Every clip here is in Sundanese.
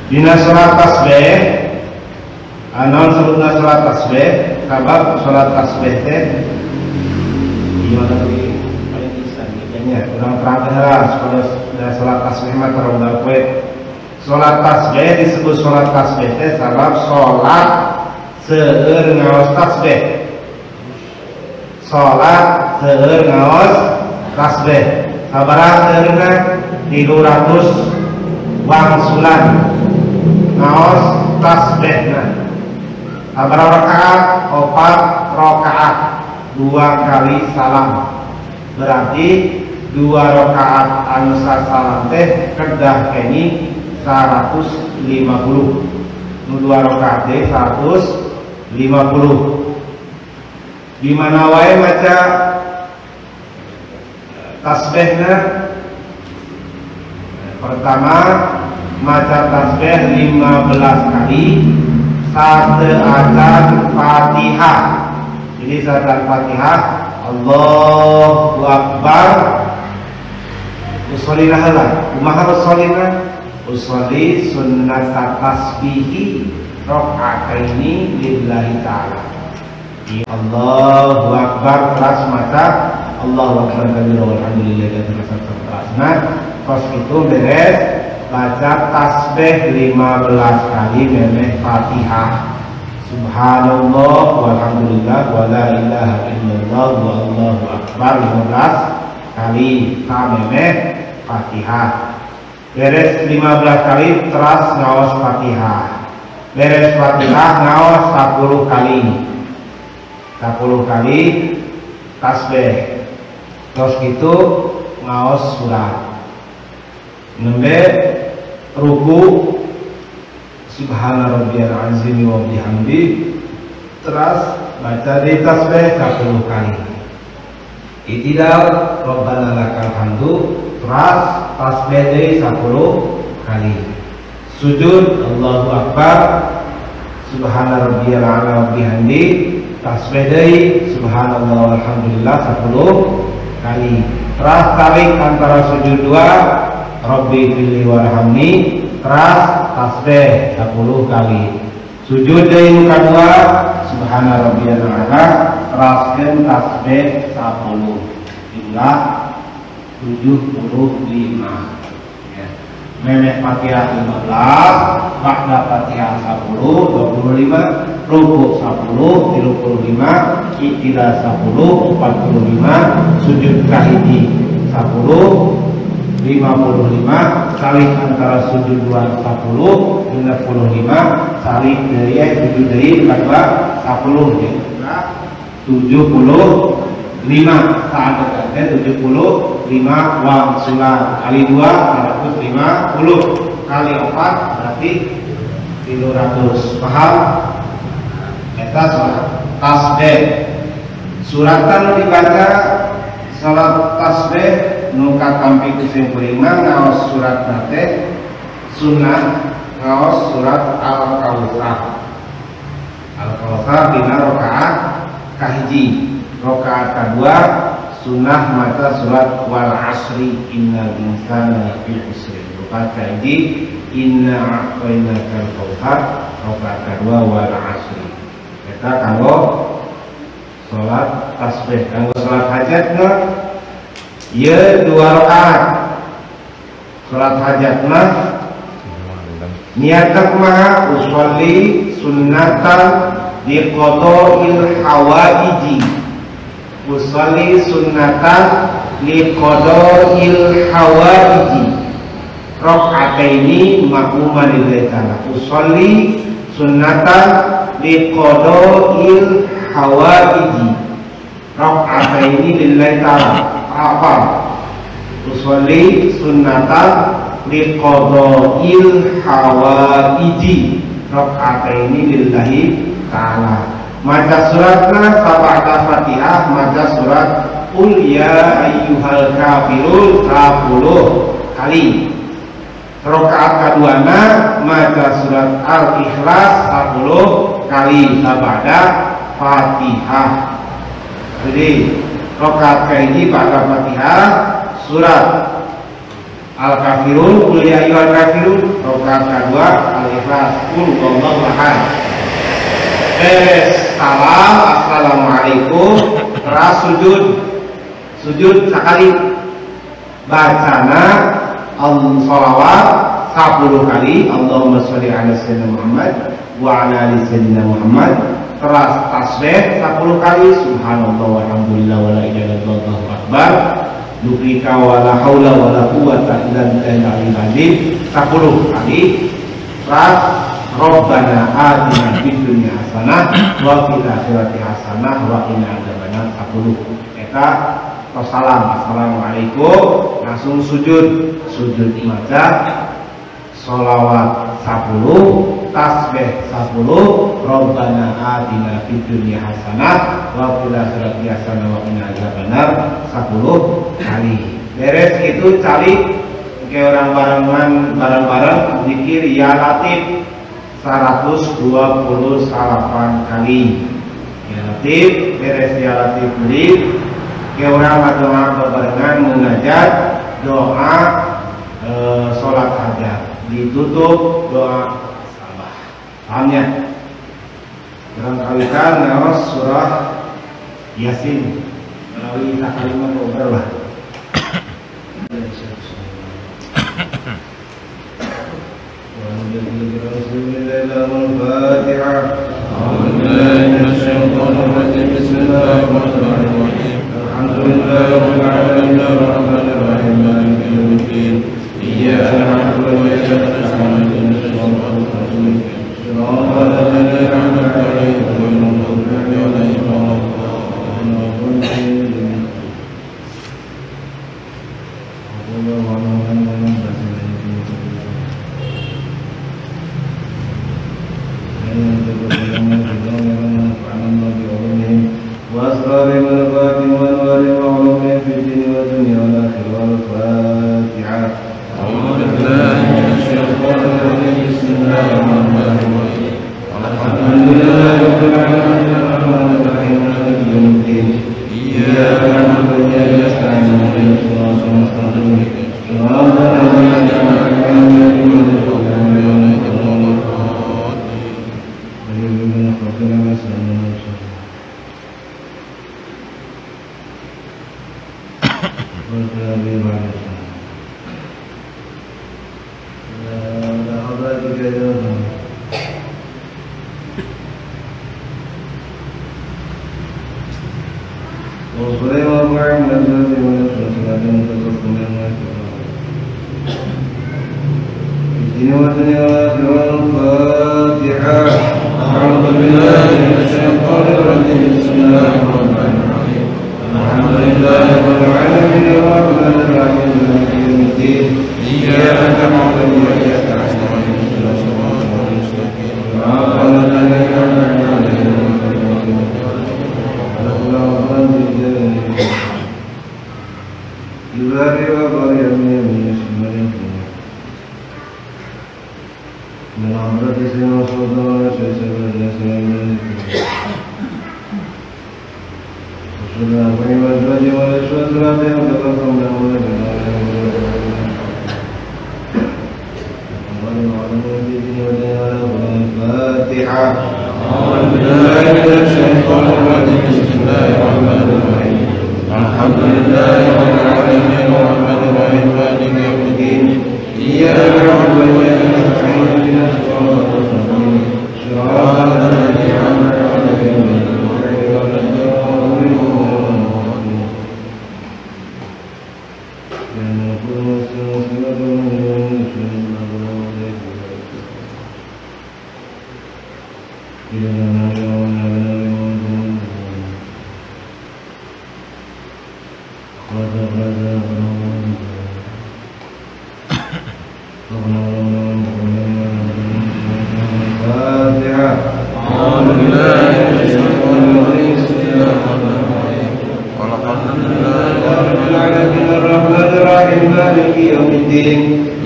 Dina salat tasbih anon sebutna salat tasbih sabab salat tasbih teh ieu tadi paling bisa nya urang terang heula supaya salat tasbih mah terunggal poe. Salat tasbih disebut salat tasbih teh sabab salat seueur ngaos tasbih. Salat seueur ngaos tasbih. Sabaraha seueurna 300 wangsulan ngaos tasbihna. Sabaraha rakaat? 4 rakaat, 2 kali salam. Berarti 2 rakaat anu salam teh kedah kenging 150. Nu 2 rakaat teh 150. Di mana wae maca tasbihna? Pertama maca tasbih 15 kali sateuacan Fatihah. Jadi sateuacan Fatihah Allahu Akbar. Usolli heula. Kumaha usolina? Usolli sunnat tasbihi rakaataini lillahi ta'ala. Allahu Akbar terus maca Allahu Akbar kabira walhamdulillah terus terusna. Terus itu beres baca tasbih 15 kali memeh Fatihah. Subhanallah walhamdulillah wala ilaha illallah wallahu akbar 15 kali memeh Fatihah. Beres 15 kali terus ngaos Fatihah. Beres Fatihah ngaos 10 kali. 10 kali tasbih. Terus gitu ngaos surat. Nembe ruku subhana rabbiyal azim wa bihamdi terus baca di tasbih 10 kali. Itidal rabbana lakal hamdu terus tasbih deui 10 kali. Sujud Allahu akbar subhana rabbiyal a'la wa bihamdi tasbih deui subhanallah walhamdulillah 10 kali. Terus tarik antara sujud dua Rabbi fili warhamni terus tasbih 10 kali. Sujud deui nu kadua subhana rabbiyal a'la teraskeun tasbih 10 jumlah 75 ya. Memeh Fatihah 15, ba'da Fatihah 10, 25, rukuk 10, 35, i'tidal 10, 45, sujud kahiji 10, 55, salih antara sujud 2 10, 55, salih dari sujud dari kedua 10, jumlah 75. Saat dekatnya 75 wangsulan kali 2 150 kali 4 berarti 300. Paham? Eta surat tasbih. Suratan dibaca salat tasbih nu katampi ku sim kuring mah ngaos surat teh sunnah ngaos surat Al-Kautsar. Al-Kautsar dina rakaat kahiji. Rakaat kedua sunnah maca surat wal asri innal insana lafi khusr. Rakaat kahiji inna a'tainakal kautsar, rakaat kedua wal asri. Eta kanggo salat tasbih. Kanggo salat hajat mah ieu 2 rakaat. Salat hajat mah niatna kumaha? Usolli sunnatan liqada'il hawaiji. Usolli sunnatan liqada'il hawaiji rakaataini ma'muman lillahi ta'ala. Usolli sunnatan liqada'il hawaiji rakaataini lillahi ta'ala. Apa? Usolli sunnatan liqada'il hawaiji rakaataini lillahi ta'ala. Maca suratna sabada Fatihah, maca surat Qul ya ayyuhal kafirun 10 kali. Rakaat kaduana maca surat Al-Ikhlas 10 kali sabada Fatihah. Jadi rakaat kahiji pada Fatihah surat Al-Kafirun, qul ya ayyuhal kafirun. Rakaat kedua Al-Ikhlas, qul huwallahu ahad. Beres salam, assalamualaikum, terus sujud. Sujud sekali. Bacana al-sholawat 10 kali, Allahumma sholli ala sayyidina Muhammad wa ala ali sayyidina Muhammad. Terus tasbih 10 kali, subhanallah walhamdulillah wala ilaha illallah allahu akbar, dugi ka wala haula wala quwata illa billahil aliyil azim 10 kali. Terus Rabbana atina fid dunya hasanah wa fil akhirati hasanah wa qina adzabannar 10. Eta tos salam, assalamualaikum, langsung sujud. Sujud maca sholawat 10, tasbih 10, Rabbana atina fid dunya hasanah wa fil akhirati hasanah wa qina adzabannar 10 kali. Beres itu cari ke orang bareng-bareng zikir ya latif 128 kali. Ya latif, beres ya latif beli ke orang doa bebarengan munajat doa sholat hajat, ditutup doa sabah. Pahamnya? Dalam kawitan ngaos surah Yasin melalui kalimat obar lah.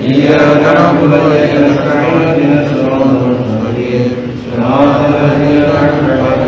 إياك نعبد وإياك نستعين اهدنا الصراط المستقيم صراط الذين أنعمت